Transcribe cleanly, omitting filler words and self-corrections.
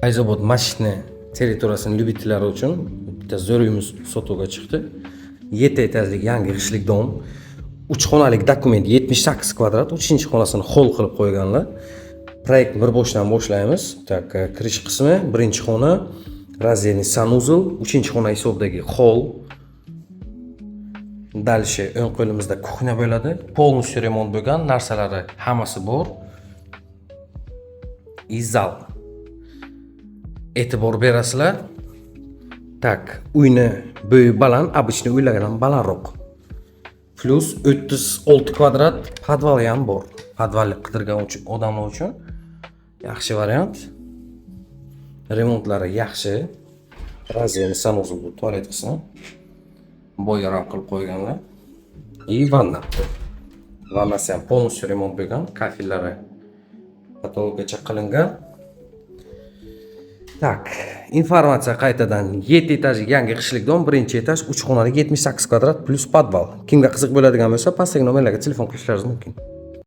Fayzobod masjidni territoriyasini любитель lari uchun bitta zo'r uyimiz sotuvga chiqdi. 7 etajlik yangi g'ishtlik дом. 3 xonalik, документ 78 kvadrat, 3-xonasini холл qilib qo'yganlar. Proyekt bir boshdan boshlaymiz. Так, kirish qismi, birinchi xona, раздельный санузел, uchinchi xona hisobidagi холл. Дальше o'ng qo'limizda кухня bo'ladi. Полностью remont bo'lgan, narsalari hammasi bor. И zal. E'tibor berasizlar. Так, uyni bo'yi baland, обычный uylardan balandroq. Плюс 36 kvadrat podvali ham bor. Podvalni qidirgan uchun odamlar uchun yaxshi variant. Remontlari yaxshi. Раздельный санузел, bu tualet qismi. Boyar ham qilib qo'yganlar. И vanna. Vannasi ham полностью remont bo'lgan, kafellari потолок gacha qilingan. Так, informatsiya qaytadan: 7 etajli yangi g'ishtlik дом, birinchi etaj, 3 xonali, 78 kvadrat плюс podval. Kimga qiziq bo'ladigan bo'lsa, pastdagi nomerlarga telefon qilishlaringiz mumkin.